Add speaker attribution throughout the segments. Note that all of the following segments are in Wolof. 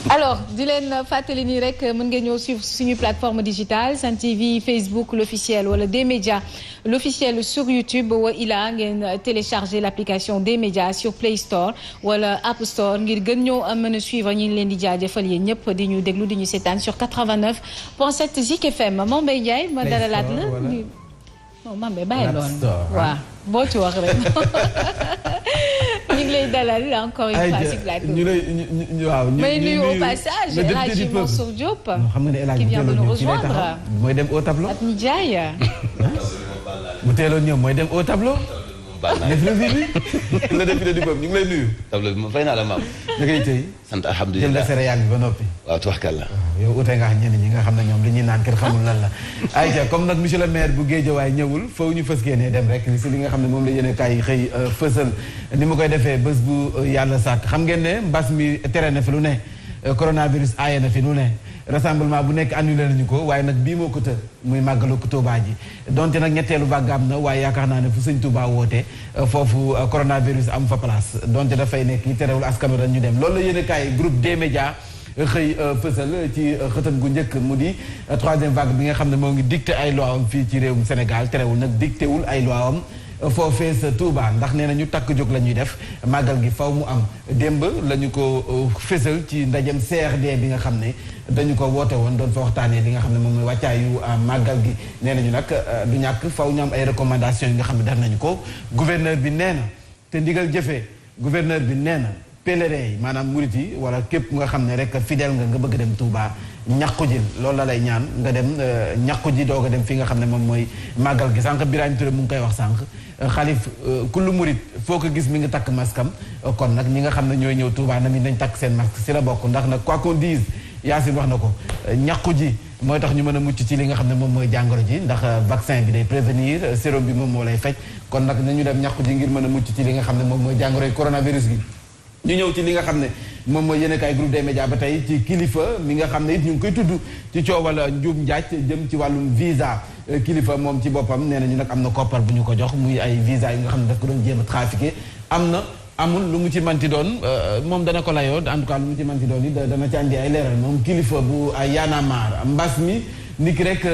Speaker 1: alors di leen fàttali nii rek mën ngeen ñëw suivre suñu plateforme digitale Sen TV Facebook l'officiel wala D-Média l'officiel sur YouTube wa ila ngeen télécharger l'application D-Média sur Play Store wala App Store ngir gën ñoo mën a suivre ñu ngi leen di jaajëfal yéen ñëpp di ñu déglu di ñu seetaan sur 89.7 Zik FM Mame Mbaye Ndiaye ma dalalaat la non Mame Mbaye bàyyi loolu waaw boo ci wax rek ñu ngi lay dalal encore une fois si plateau. ñu lay waaw ñu nuyu au passage El Hadji Mansour Diop.
Speaker 2: xam nga ne El Hadji
Speaker 1: qui vient de nous rejoindre.
Speaker 2: mooy dem au tableau.
Speaker 1: ak Ndiaye.
Speaker 2: bu teeloon ñëw mooy dem au tableau. def la vie bi. le député du peuple ñu ngi lay nuyu.
Speaker 3: tableau bi fay naa la maam.
Speaker 2: da ngay tey.
Speaker 3: sant alhamdulilah
Speaker 2: jël la céréale bi ba noppi.
Speaker 3: waaw tubaarkàlla.
Speaker 2: yow ute nga xam ñenn ñi nga xam ne ñoom li ñuy naan kenn xamul lan la. ayca comme nag monsieur le maire bu Guédiawaye ñëwul foofu ñu fës kee ne dem rek si li nga xam ne moom la yéen a kaay xëy fësal ni mu koy defee bés bu yàlla sàkk xam ngeen ne mbas mi tere na fi lu ne coronavirus aaye na fi lu ne rassemblement bu nekk annulé nañu ko waaye nag bii moo ko të muy màggalu Tuubaa ji donte nag ñetteelu vague am na waaye yaakaar naa ne fu sëñ Tuubaa woote foofu coronavirus am fa place donte dafay nekk ñi terewul askanu dañ ñu dem loolu la yéen a kaay groupe D-Média xëy fësal ci xëtam gu njëkk mu di troisième vague bi nga xam ne moo ngi dicté ay loi am fii ci réewum Sénégal terewul nag dicté wul ay loi am foofee sa Touba ndax nee na ñu takk jóg la ñuy def màggal gi faw mu am démb la ñu ko fësal ci ndajem CRD bi nga xam ne dañu ko woote woon doon fa waxtaanee li nga xam ne moom mooy wàccaayu màggal gi nee nañu nag du ñàkk faw ñu am ay recommandations yi nga xam ne def nañu ko gouverneur bi nee na te ndigal jëfee gouverneur bi nee na pèlerin yi maanaam murit yi wala képp nga xam ne rek fidèle nga bëgg dem Touba ñàqu ji loolu la lay ñaan nga dem ñàqu ji doog a dem fi nga xam ne moom mooy màggal gi sànq Birame Touré mu ngi koy wax sànq xalif kullu murit foo ko gis mi ngi takk maskam kon nag ñi nga xam ne ñooy ñëw Touba na mi nañ takk seen masque si la bokk ndax nag quoi qu'on dise Yacine wax na ko ñàqu ji mooy tax ñu mën a mucc ci li nga xam ne moom mooy jàngoro ji ndax vaccin bi day prévenir sérum bi moom moo lay faj kon nag nañu dem ñàqu ji ngir mën a mucc ci li nga xam ne moom mooy jàngoro yi coronavirus gi ñu ñëw ci li nga xam ne moom mooy yéenekaay groupe des médias ba tey ci kilifa mi nga xam ne it ñu ngi koy tudd ci coowal njuum njaaj jëm ci wàllum visa kilifa moom ci boppam nee na ñu nag am na koppar bu ñu ko jox muy ay visa yi nga xam ne daf ko doon jéem a trafiqué am na amul lu mu ci manti doon moom dana ko layoo en tout cas lu mu ci manti doon it dana ci andi ay leeral moom kilifa bu ay Y'en a marre mbas mi niki rek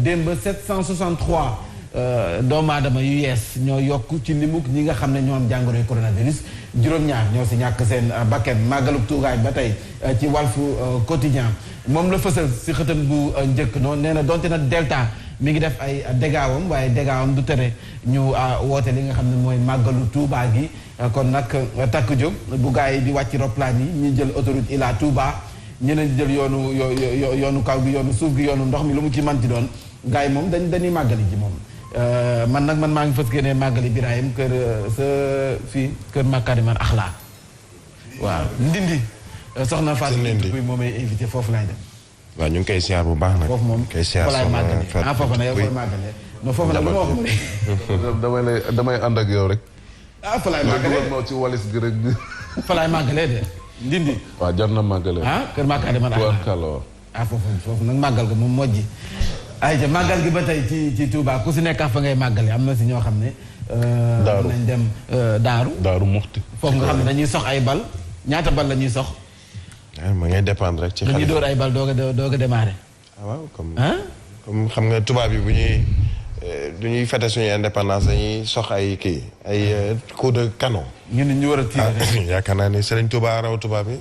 Speaker 2: démb 763 doomu aadama yu yees ñoo yokk ci limuk ñi nga xam ne ñoo am jàngoroy coronavirus juróom-ñaar ñoo si ñàkk seen bakken màggaluk tuugaay ba tey ci Walf Quotidien moom la fësal si xëtam bu njëkk noonu nee na donte nag Delta mi ngi def ay dégaawam waaye dégaawam du tere ñu woote li nga xam ne mooy màggalu Touba gi kon nag takk jóg bu gaa yi di wàcc roplaan yi ñi jël autoroute Ila Touba ñeneen di jël yoonu kaw gi yoonu suuf gi yoonu ndox mi lu mu ci manti doon gaa yi moom dañuy màggali ji moom man maa ngi fës ne màggali Birahim kër sa fii kër Makarimal Axlaa waaw ndindi soxna Fatou Ndiaye moom ay invité foofu laay dem.
Speaker 4: waaw ñu ngi koy siyaar bu baax nag.
Speaker 2: foofu moom foofu laay màggalee foofu nag yow fooy màggalee. non foofu nag lu ma wax
Speaker 5: damay ànd ak yow rek.
Speaker 2: fa laay màggalee
Speaker 5: nga ci walis gi rek.
Speaker 2: fa laay màggalee de ndindi.
Speaker 5: waaw jar na màggalee.
Speaker 2: kër Makarimal Axlaa foofu nag màggal ga moom mojji. ayca màggal gi ba tey ci Touba ku si nekk fa ngay màggale am na si ñoo xam ne.
Speaker 5: daaru
Speaker 2: nañ dem daaru.
Speaker 5: daaru muxti.
Speaker 2: foofu nga xam ne dañuy sox ay bal ñaata bal la ñuy sox.
Speaker 4: ma ngay dépendre rek ci xale
Speaker 2: dañuy dóor ay bal doog a démarré.
Speaker 4: waaw comme xam nga tubaab yi bu ñuy fête suñu indépendance dañuy sox ay kii ay coup de canon.
Speaker 2: ñun ñu war a tirer.
Speaker 4: yaakaar naa ni Serigne Touba raw tubaab yi.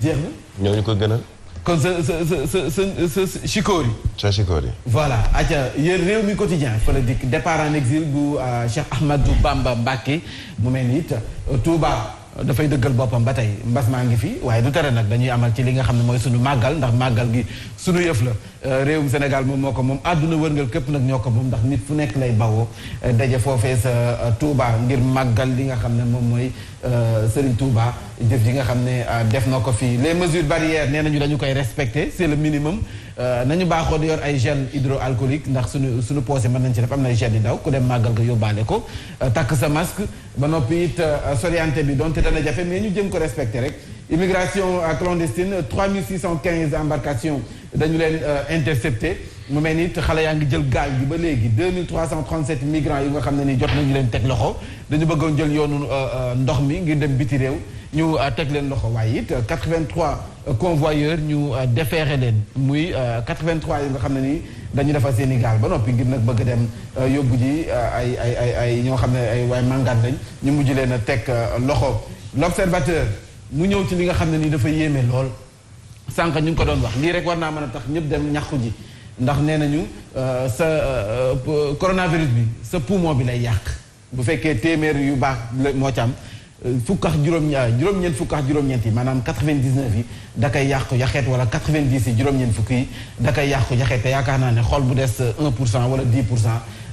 Speaker 2: jeex na.
Speaker 4: ñooñu ko gënal.
Speaker 2: kon sa Chikori.
Speaker 4: sa Chikori.
Speaker 2: voilà aca yéen réew mi quotidien fa la dikk départ en exil bu Cheikh Ahmadou Bamba Mbacké mu mel ni it Touba dafay dëggal boppam ba tey mbas maa ngi fi waaye du tere nag dañuy amal ci li nga xam ne mooy suñu màggal ndax màggal gi suñu yëf la réewum Sénégal moom moo ko moom àdduna wërngal képp nag ñoo ko moom ndax nit fu nekk lay bawoo daje foofee sa Touba ngir màggal li nga xam ne moom mooy Serigne Touba jëf ji nga xam ne def na ko fii les mesures barrières nee nañu dañu koy respecter c'est le minimum nañu baaxoo di yor ay gel hydroalcoolique ndax suñu poosé mën nañ ci def am na ay gel yu ndaw ku dem màggal nga yóbbaale ko takk sa masque ba noppi it soriante bi donte dana jafe mais ñu jëm ko respecter rek immigration clandestine 3615 embarcations dañu leen intercepté mu mel ni it xale yaa ngi jël gaal gi ba léegi 2337 migrants yu nga xam ne ni jot nañu leen teg loxo dañu bëggoon jël yoonu ndox mi ngir dem biti réew ñu teg leen loxo waaye it 83 convoyeurs ñu déféré leen muy 83 yi nga xam ne ni dañu defar seen i gaal ba noppi ngir nag bëgg dem yóbbu ji ay ñoo xam ne ay waay màngaan lañ ñu mujj leen a teg loxo. L'Observateur mu ñëw ci li nga xam ne ni dafa yéeme lool sànq ñu ngi ko doon wax lii rek war naa mën a tax ñëpp dem ñàqu ji ndax nee nañu sa coronavirus bi sa poumon bi lay yàq bu fekkee téeméer yu baax moo ci am fukk ak juróom-ñeent fukk ak juróom-ñeent yi maanaam 99 yi da koy yàqu yaxeet wala 90 yi juróom-ñeent fukk yi da koy yàqu yaxeet te yaakaar naa ne xol bu des 1% wala 10%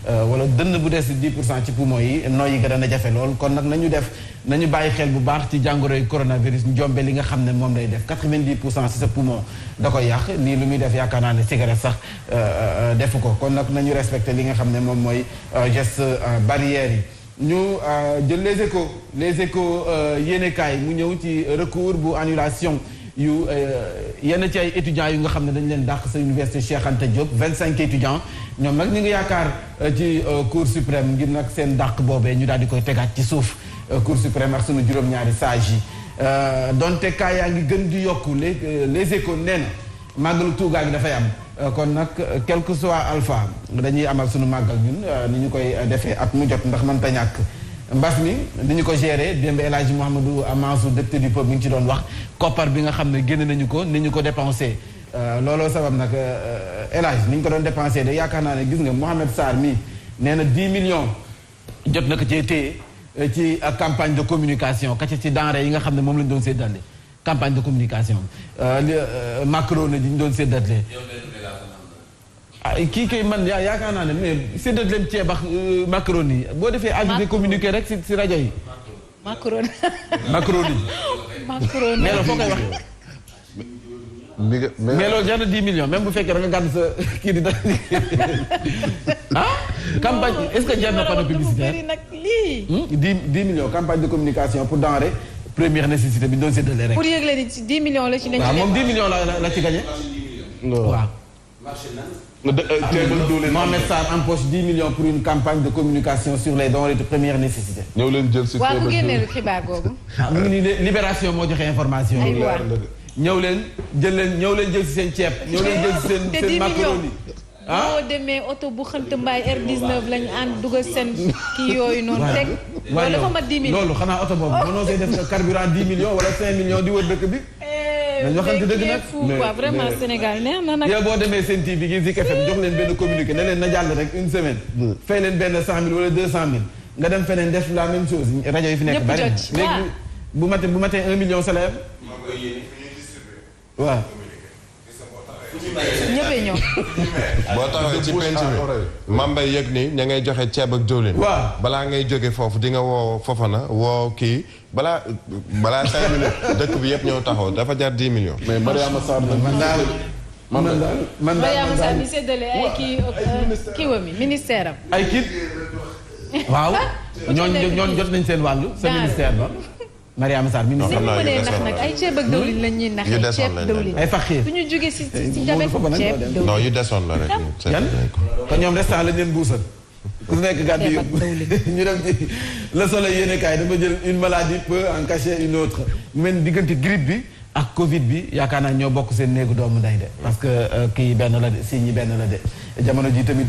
Speaker 2: wala dënn bu des 10% ci poumon yi nooy yi nga dana jafe lool kon nag nañu bàyyi xel bu baax ci jàngoroy coronavirus njombe li nga xam ne moom lay def 90% ci sa poumon da koy yàq lii lu muy def yaakaar naa ne cigarette sax defu ko kon nag nañu respecté li nga xam ne moom mooy geste barrière yi ñu jël les échos yéenekaay mu ñëw ci recours bu annulation yu yenn ci ay étudiants yu nga xam ne dañu leen dàq sa université Cheikh Anta Diop 25 étudiants ñoom nag ñu ngi yaakaar ci cour suprême ngir nag seen dàq boobee ñu daal di koy tegaat ci suuf cour suprême ak sunu juróom-ñaari sages yi donte kaa yaa ngi gën di yokku les échos nee na màggalu Tuugaa gi dafay am kon nag quel que soit alpha dañuy amal sunu màggal ñun ni ñu koy defee at mu jot ndax mënta ñàkk mbas mi ni ñu ko géré démb El Hadji Mouhamadou Mansour député du peuple mi ngi ci doon wax koppar bi nga xam ne génn nañu ko ni ñu ko dépensé looloo sabab nag El Hadji ni ñu ko doon dépensé de yaakaar naa ne gis nga Mohamed Sarr mii nee na 10 millions jot na ko cee téye ci campagne de communication kacce ci denrée yi nga xam ne moom lañu doon séddale campagne de communication macaroni ji ñu doon séddale kii kay man yaakaar naa ne mais séddale leen ceeb ak macaroni boo defee ajouté communiqué rek si rajo yi.
Speaker 1: macaroni.
Speaker 2: macaroni.
Speaker 1: macaroni
Speaker 2: mais loolu foo koy waxee. mais loolu jar na 10 millions même bu fekkee da nga gàdd sa kii di campagne est-ce que jar na panneau publicitaire 10 millions campagne de communication pour denrée première nécessité bi ñu doon séddale rek.
Speaker 1: pour yëgle ni ci 10 millions la ci nekk.
Speaker 2: waaw moom 10 millions la ci gagné. waaw. Mohamed Sarr empoche 10 millions pour une campagne de communication sur les denrées de première nécessité.
Speaker 5: ñëw leen jël si.
Speaker 1: waaw bu génnee xibaar googu.
Speaker 2: mu ngi nii Libération moo joxe information.
Speaker 1: aywa
Speaker 2: ñëw leen jël si seen ceeb. ñëw leen jël si seen macaroni.
Speaker 1: boo demee oto bu xënt mbaay R19 lañu ànd dugal seen kii yooyu noonu teg. loolu dafa mat 10 millions.
Speaker 2: loolu xanaa oto boobu mënoo see def carburant 10 millions wala 5 millions di wër dëkk bi. dañoo xam te dëgg nag
Speaker 1: mais vraiment Sénégal neex na nag.
Speaker 2: yow boo demee seen TV gi Zik FM jox leen benn communiqué ne leen na jàll rek une semaine. fay leen benn 100000 wala 200000 nga dem feneen def la même chose rajo yi fi nekk. bari léegi bu matee 1 million salaire. waaw.
Speaker 1: ñëppee ñëw.
Speaker 4: boo taxawee ci penc bi mambay yëg ni ña ngay joxe ceeb ak diwlin.
Speaker 2: waaw
Speaker 4: balaa ngay jóge foofu di nga woo Fofana woo kii balaa 5 minutes dëkk bi yëpp ñëw taxaw dafa jar 10 millions.
Speaker 5: mais Mariama Sarr nag
Speaker 2: man daal
Speaker 1: Mariama Sarr mi séddale ay kii wami ministère am.
Speaker 2: ay kit waaw ñooñu jot nañ seen wàllu sa ministère ba. Mariama Sarr ministère
Speaker 4: xam naa yu desoon
Speaker 1: nag ay ceeb ak dawlin lañ ñuy nax.
Speaker 4: yu desoon
Speaker 1: ceeb dawlin
Speaker 2: ay faxiir.
Speaker 1: su ñu jógee si jabet ceeb dawlin.
Speaker 4: non yu desoon la rek.
Speaker 2: yan kon ñoom restant lañ leen buusal. ku nekk gàddu yóbbu ñu dem ci Le Soleil yéenekaay dama jël une maladie peut en cacher une autre. mu mel diggante grippe bi ak Covid bi yaakaar naa ñoo bokk seen néegu doomu ndey de. parce que kii benn la de signe yi benn la de jamono ji tamit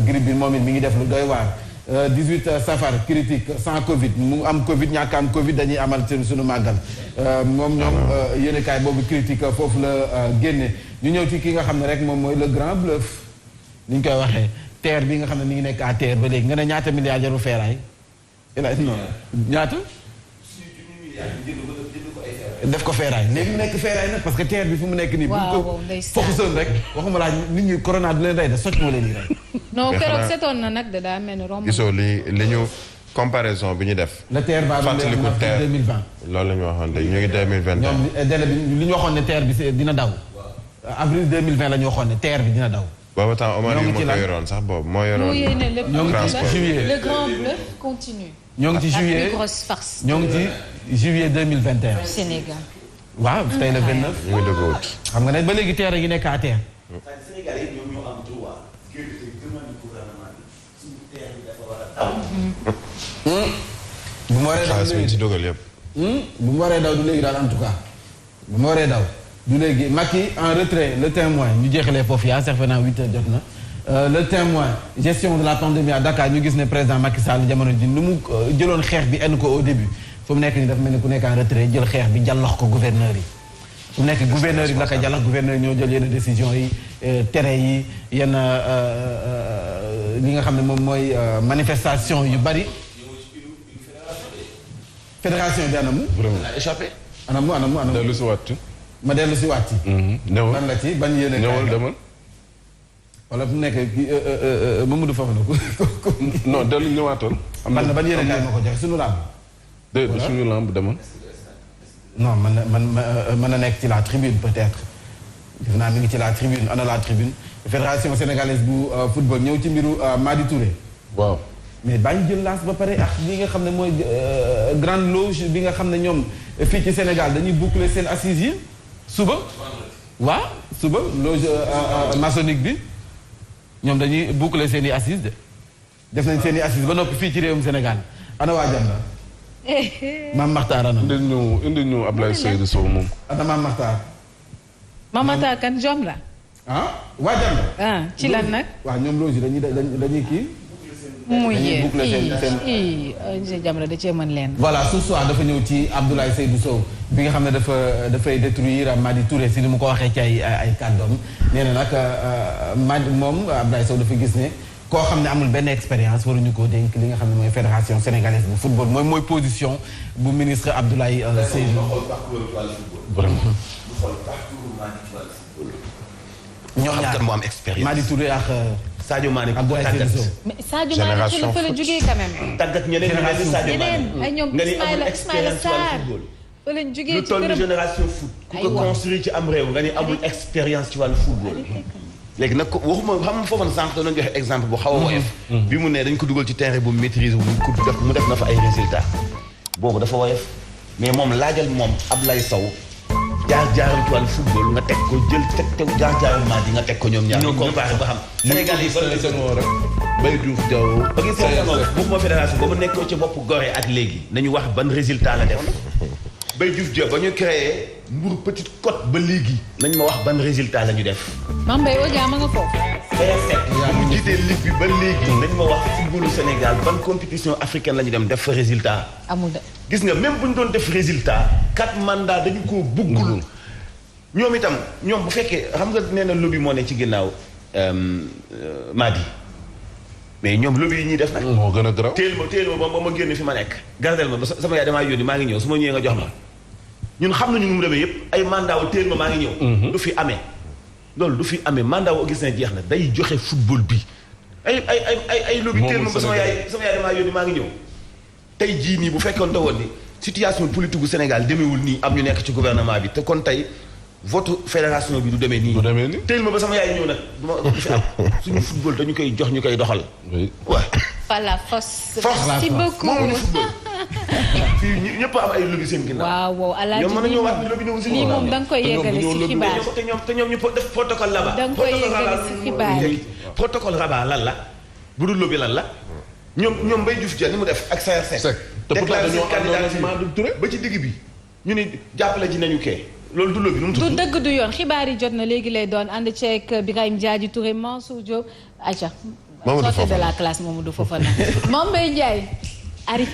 Speaker 2: grippe bi moom it mi ngi def lu doy waar. 18 safar critique sans Covid mu am Covid ñàkk am Covid dañuy amal seen suñu màggal moom ñoom yéenekaay boobu critique foofu la génne ñu ñëw ci ki nga xam ne rek moom mooy le grand bluff ni ñu koy waxee terre bi nga xam ne mi ngi nekk à terre ba léegi nga ne ñaata milliards jaru feeraay non ñaata def ko feeraay léegi mu nekk feeraay nag parce que terre bi fu mu nekk nii bu ko foxusoon rek waxuma laa nit ñi corona du leen rey de socc moo leen di rey
Speaker 1: non keroog setoon na nag daa mel ni romb.
Speaker 4: gisoo li ñu comparaison bi ñu def.
Speaker 2: la terre va
Speaker 4: fàttaliku terre
Speaker 2: 2020.
Speaker 4: loolu la ñu waxoon tey ñu ngi 2021.
Speaker 2: ñoom délai bi li ñu waxoon ne terre bi dina daw. avril 2020 la ñu waxoon ne terre bi dina daw.
Speaker 4: boobu temps Omar yu ma ko yoroon sax boobu moo yoroon.
Speaker 2: juillet
Speaker 1: le grand bluff continue.
Speaker 2: ñoo ngi ci juillet
Speaker 1: la plus grosse farce.
Speaker 2: ñoo ngi ci juillet 2021.
Speaker 1: Sénégal.
Speaker 2: waaw tey le 29.
Speaker 4: ñu ngi dëgg wut.
Speaker 2: xam nga ne ba léegi terre yi nekk à terre.
Speaker 6: Sénégal yi ñoom ñoo am droit gerte demande gouvernement bi suñu terre bi dafa war a taw.
Speaker 2: bu ma waree
Speaker 4: xaalis bi ci dugal yëpp.
Speaker 2: bu mu waree daw du léegi daal en tout cas bu mu waree daw du léegi Macky en retrait le témoin ñu jeexalee foofu yaa sax naa 8 heures jot na le témoin gestion de la pandémie à Dakar ñu gis ne président Macky Sall jamono ji nu mu jëloon xeex bi enn ko au début fu mu nekk nii dafa mel ni ku nekk en retrait jël xeex bi jàllox ko gouverneur yi fu mu nekk gouverneur yi la ko jàllax gouverneur yi ñoo jël yenn décision yi tere yi yenn li nga xam ne moom mooy manifestation yu bari fédération bi anamu.
Speaker 3: vraiment échappé.
Speaker 2: anamu.
Speaker 5: dellu si waat.
Speaker 2: ma dellu si waat ci.
Speaker 5: ñëwal
Speaker 2: ban la ci ban yéene.
Speaker 5: ñëwal demal.
Speaker 2: wala fu mu nekk Mamadou Fofana ko.
Speaker 5: non dellu ñëwaatoon.
Speaker 2: ban yéene kaay ma ko joxe sunu lamb.
Speaker 5: de suñu lamb demal.
Speaker 2: non mën na nekk ci la tribune peut-être. def naa mi ngi ci la tribune ana la tribune. fédération sénégalaise bu football ñëw ci mbiru Madi Touré.
Speaker 5: waaw.
Speaker 2: mais bàyyi jël lance ba pare ak li nga xam ne mooy grande loge bi nga xam ne ñoom fii ci Sénégal dañuy boucler seen assises yi suba. waaw suba loge maçonnique bi ñoom dañuy boucler seen i assises de def nañ seen i assises ba noppi fii ci réewum Sénégal ana waa Janda. Maam Maxtaar ana.
Speaker 5: indi ñu Ablaye Seydou Sow moom.
Speaker 2: ana Maam Maxtaar.
Speaker 1: Maam Maxtaar kan jom la.
Speaker 2: waa Janda.
Speaker 1: ci lan nag.
Speaker 2: waaw ñoom loge dañuy kii.
Speaker 1: muy
Speaker 2: dañuy boucler
Speaker 1: seen Jamra da cee mën leen.
Speaker 2: voilà ce soir dafa ñëw ci Abdoulaye Seydou Sow bi nga xam ne dafay détruire Madi Touré si ni mu ko waxee ci ay kàddoom nee na nag Madi moom Abdoulaye Sow dafa gis ne koo xam ne amul benn expérience waruñu koo dénk li nga xam ne mooy fédération sénégalaise bu football mooy position bu ministre Abdoulaye Seydou.
Speaker 5: vraiment.
Speaker 2: ñoom
Speaker 3: xam
Speaker 2: ñaar
Speaker 3: kan moo am expérience.
Speaker 2: Madi Touré ak
Speaker 3: Sadio Mané ku ko
Speaker 2: Abdoulaye
Speaker 3: tàggat.
Speaker 2: Seydou Sow.
Speaker 1: mais Sadio Mané fa la jógee quand même.
Speaker 3: tàggat ñeneen ñu mel ni Sadio Mané.
Speaker 1: ñeneen ay ñoom
Speaker 3: nga ni amul
Speaker 1: Ismaïla
Speaker 3: expérience ci wàllu
Speaker 1: Sarr.
Speaker 3: football.
Speaker 1: fa lañ jógee
Speaker 3: lu
Speaker 1: ci
Speaker 3: toll ni
Speaker 1: këram.
Speaker 3: génération foot. ku ko
Speaker 1: aywa.
Speaker 3: construire ci am réew nga ni amul expérience ci wàllu football. léegi nag waxuma xam nga foofu sànq doon joxe exemple bu xaw a woyof. bi mu ne dañ ko dugal ci terrain bu maîtrise mu def na fa ay résultats. boobu dafa woyof mais moom laajal moom Ablaye Sow jaar-jaaram ci wàllu football nga teg ko jël teg jaar-jaaram maa di nga teg ko ñoom ñaar. ñu comparé ba xam. Sénégal yi fan la
Speaker 5: Senghor rek Baye Diouf Diaw.
Speaker 3: ba gis nga bokkuma fédération boobu nekkoo ci bopp Gorée ak léegi nañu wax ban résultat la def Baye Diouf Diaw ba ñu créé Mbour Petite Côte ba léegi nañ ma wax ban résultat la ñu def.
Speaker 1: Mame Mbaye Odia ma nga foofu.
Speaker 3: bu mu jiitee ligue bi ba léegi nañ ma wax footballu Sénégal ban compétition africaine la ñu dem def fa résultat.
Speaker 1: amul de.
Speaker 3: gis nga même bu ñu doon def résultat 4 mandats dañu koo buggul ñoom itam ñoom bu fekkee xam nga nee na lobby moo ne ci ginnaaw Madi mais ñoom lobby yi ñuy def nag.
Speaker 5: moo gën a garaaw.
Speaker 3: téel ma ba ma génn fi ma nekk. gardel ma ba sama yaay damaa yónni maa ngi ñëw su ma ñëwee nga jox ma ñun xam nañu nu mu demee yëpp ay mandat wu téel ma maa ngi ñëw. du fi amee loolu du fi amee mandat wu gis na jeex na day joxe football bi ay lobby téel ma ba sama yaay damaa yónni maa ngi ñëw. tey jii nii bu fekkoon woon ni situation politique gu Sénégal demeewul nii am ñu nekk ci gouvernement bi te kon tey vote fédération bi du demee nii.
Speaker 5: du demee nii
Speaker 3: teel ma ba sama yaay ñëw nag du fi am suñu football dañu koy jox ñu koy doxal.
Speaker 5: oui.
Speaker 3: waaw.
Speaker 1: Fala Foss.
Speaker 3: Foss
Speaker 1: merci beaucoup.
Speaker 3: moom football. fii ñëpp am ay lobby seen ginnaaw.
Speaker 1: waaw Alaaji
Speaker 3: ñoom mën nañoo wax ni lobby ñëw seen
Speaker 1: lii
Speaker 3: ginnaaw.
Speaker 1: moom da nga koy yeggale ci xibaar.
Speaker 3: te ñoom ñu def protocole là-bas.
Speaker 1: da nga koy yeggale ci xibaar yi.
Speaker 3: protocole là-bas lan la bu dul lobby lan la ñoom Mbaye Diouf Dia ni mu def ak Saër Seck.
Speaker 5: te pourtant dañoo
Speaker 3: candidat
Speaker 5: Madi Touré
Speaker 3: ba ci digg bi ñu ni jàppale ji nañu kee loolu du lobby nu mu tudd.
Speaker 1: du dëgg du yoon xibaar yi jot na léegi lay doon ànd ceeg Birahim Diadji Touré Mansour Diop Aïcha.
Speaker 4: Mamadou
Speaker 1: sortez de
Speaker 4: Fofana.
Speaker 1: la classe Mamadou Fofana. Mame Mbaye Ndiaye Ari.